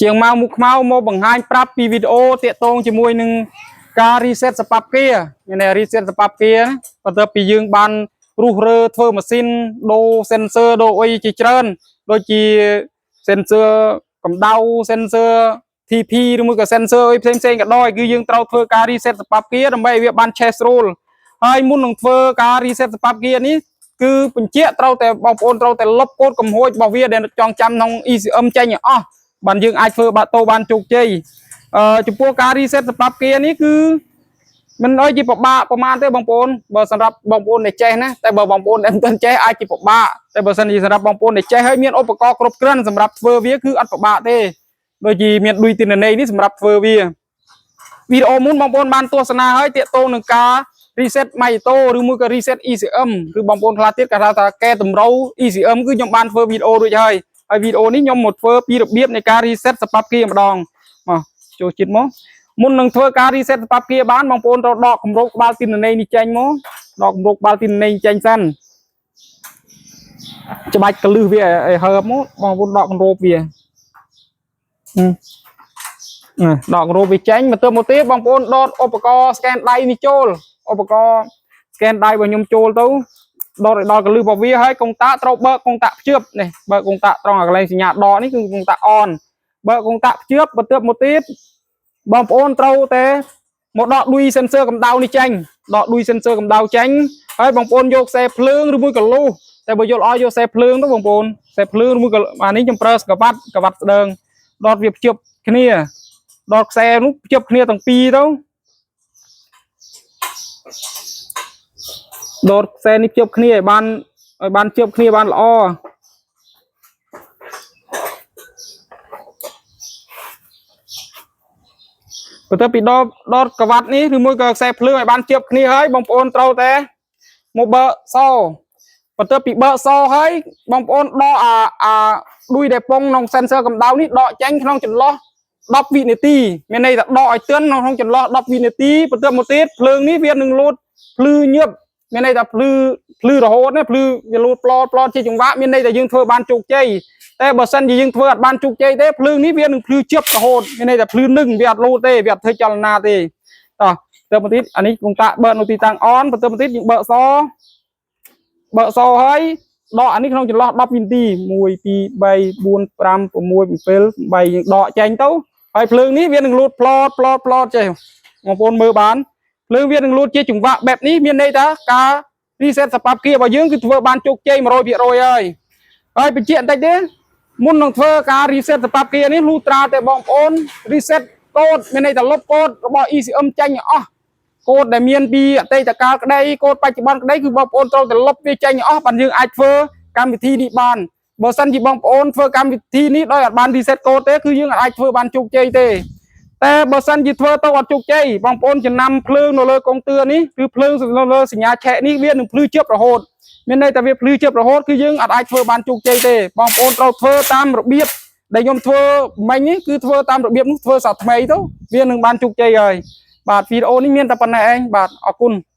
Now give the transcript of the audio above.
ជាងម៉ៅមុខខ្មៅមកបង្ហាញប្រាប់ពីវីដេអូតាក់ទងជាមួយនឹងការ reset សបាប់គាមានន័យ reset សបាប់គាណាបន្ទាប់ពីយើងបានរុះរើធ្វើម៉ាស៊ីនដូរ sensor ដូរអីជាច្រើនដូចជា sensor កម្ដៅ sensor TP ឬមួយក៏ sensor អីផ្សេងផ្សេងក៏ដោយគឺយើងត្រូវធ្វើការ reset សបាប់គាដើម្បីឲ្យវាបានឆេះស្រួលហើយមុននឹងធ្វើការ reset សបាប់គានេះគឺបញ្ជាក់ត្រូវតែបងប្អូនត្រូវតែលុបកូដកំហួចរបស់វាដែលចងចាំក្នុង ECM ចេញឲ្យអស់បានយើងអាចធ្វើបាក់តោបានជោគជ័យអឺចំពោះការ reset សបាប់គានេះគឺមិនអោយជាពិបាកប្រហែលទេបងប្អូនបើសម្រាប់បងប្អូនដែលចេះណាតែបើបងប្អូនដែលមិនទាន់ចេះអាចជាពិបាកតែបើសិនជាសម្រាប់បងប្អូនដែលចេះហើយមានឧបករណ៍គ្រប់គ្រាន់សម្រាប់ធ្វើវាគឺអត់ពិបាកទេដូចជាមានឌុយទិន្នន័យនេះសម្រាប់ធ្វើវាវីដេអូមុនបងប្អូនបានទស្សនាហើយទាក់ទងនឹងការ reset magneto ឬមួយក៏ reset ECM ឬបងប្អូនខ្លះទៀតគេហៅថាកែតម្រូវ ECM គឺខ្ញុំបានធ្វើវីដេអូរួចហើយហើយវីដេអូនេះខ្ញុំមកធ្វើពីរបៀបនៃការ reset សបាប់គាម្ដងមកចូលចិត្តមកមុននឹងធ្វើការ reset សបាប់គាបានបងប្អូនត្រូវដកគម្របក្បាលទិន្នន័យនេះចេញមកដកគម្របក្បាលទិន្នន័យចេញសិនច្បាច់កលឹះវាឲ្យហើបមកបងប្អូនដកគម្របវាហឹមដកគម្របវាចេញមកទៅមកទៀតបងប្អូនដកឧបករណ៍ scan ដៃនេះចូលឧបករណ៍ scan ដៃរបស់ខ្ញុំចូលទៅដកឲ្យដល់កលឹះរបស់វាហើយកុងតាក់ត្រូវបើកកុងតាក់ភ្ជាប់នេះបើកកុងតាក់ត្រង់កន្លែងសញ្ញាដកនេះគឺកុងតាក់ on បើកកុងតាក់ភ្ជាប់បន្ទាប់មកទៀតបងប្អូនត្រូវតែមកដកឌុយ sensor កម្ដៅនេះចេញដកឌុយ sensor កម្ដៅចេញហើយបងប្អូនយកខ្សែភ្លើងឬមួយក៏លូសតែបើយល់អស់យកខ្សែភ្លើងទៅបងប្អូនខ្សែភ្លើងឬមួយក៏អានេះខ្ញុំប្រើស្កាវ៉ាត់ក្វ៉ាត់ស្ដើងដកវាភ្ជាប់គ្នាដកខ្សែនោះភ្ជាប់គ្នាទាំងពីរទៅដកខ្សែនេះភ្ជាប់គ្នាឲ្យបានឲ្យបានភ្ជាប់គ្នាបានល្អបន្ទាប់ពីដកដកក្វ៉ាត់នេះឬមួយក៏ខ្សែភ្លើងឲ្យបានភ្ជាប់គ្នាហើយបងប្អូនត្រូវតែមកបើកសបន្ទាប់ពីបើកសហើយបងប្អូនដកអាអាឌុយដែលពងក្នុង sensor កម្ដៅនេះដកចេញក្នុងចន្លោះ10វិនាទីមានន័យថាដកឲ្យទឿនក្នុងចន្លោះ10វិនាទីបន្ទាប់មកទៀតភ្លើងនេះវានឹងលោតភ្លឺញឹបមានន័យថាភ្លឺភ្លឺរហូតណាភ្លឺវាលោតប្លតប្លតជាចង្វាក់មានន័យថាយើងធ្វើបានជោគជ័យតែបើសិនជាយើងធ្វើអត់បានជោគជ័យទេភ្លើងនេះវានឹងភ្លឺជឹបរហូតមានន័យថាភ្លឺនឹងវាអត់លោតទេវាអត់ធ្វើចលនាទេតោះទៅមកទៀតអានេះកុងតាក់បើកនៅទីតាំង on បន្ទាប់មកទៀតយើងបើកសបើកសហើយដកអានេះក្នុងចន្លោះ10វិនាទី1 2 3 4 5 6 7 8យើងដកចេញទៅហើយភ្លើងនេះវានឹងលូតផ្លតផ្លតផ្លតចេះបងប្អូនមើលបានភ្លើងវានឹងលូតជាចង្វាក់បែបនេះមានន័យថាការ reset សបាប់គារបស់យើងគឺធ្វើបានជោគជ័យ100%ហើយហើយបញ្ជាក់បន្តិចទេមុននឹងធ្វើការ reset សបាប់គានេះលុះត្រាតែបងប្អូន reset កូដមានន័យថាលុបកូដរបស់ ECM ចេញឲ្យអស់កូដដែលមានពីអតីតកាលក្តីកូដបច្ចុប្បន្នក្តីគឺបងប្អូនត្រូវតែលុបវាចេញឲ្យអស់បានយើងអាចធ្វើកម្មវិធីនេះបានបើសិនជាបងប្អូនធ្វើកម្មវិធីនេះដោយអត់បាន reset កូដទេគឺយើងអាចធ្វើបានជោគជ័យទេតែបើសិនជាធ្វើទៅអត់ជោគជ័យបងប្អូនចំណាំភ្លើងនៅលើកុងទ័រនេះគឺភ្លើងនៅលើសញ្ញាឆែកនេះវានឹងភ្លឺជប់រហូតមានន័យថាវាភ្លឺជប់រហូតគឺយើងអត់អាចធ្វើបានជោគជ័យទេបងប្អូនត្រូវធ្វើតាមរបៀបដែលខ្ញុំធ្វើមិញនេះគឺធ្វើតាមរបៀបនោះធ្វើសាថ្មីទៅវានឹងបានជោគជ័យហើយបាទវីដេអូនេះមានតែប៉ុណ្ណេះឯងបាទអរគុណ។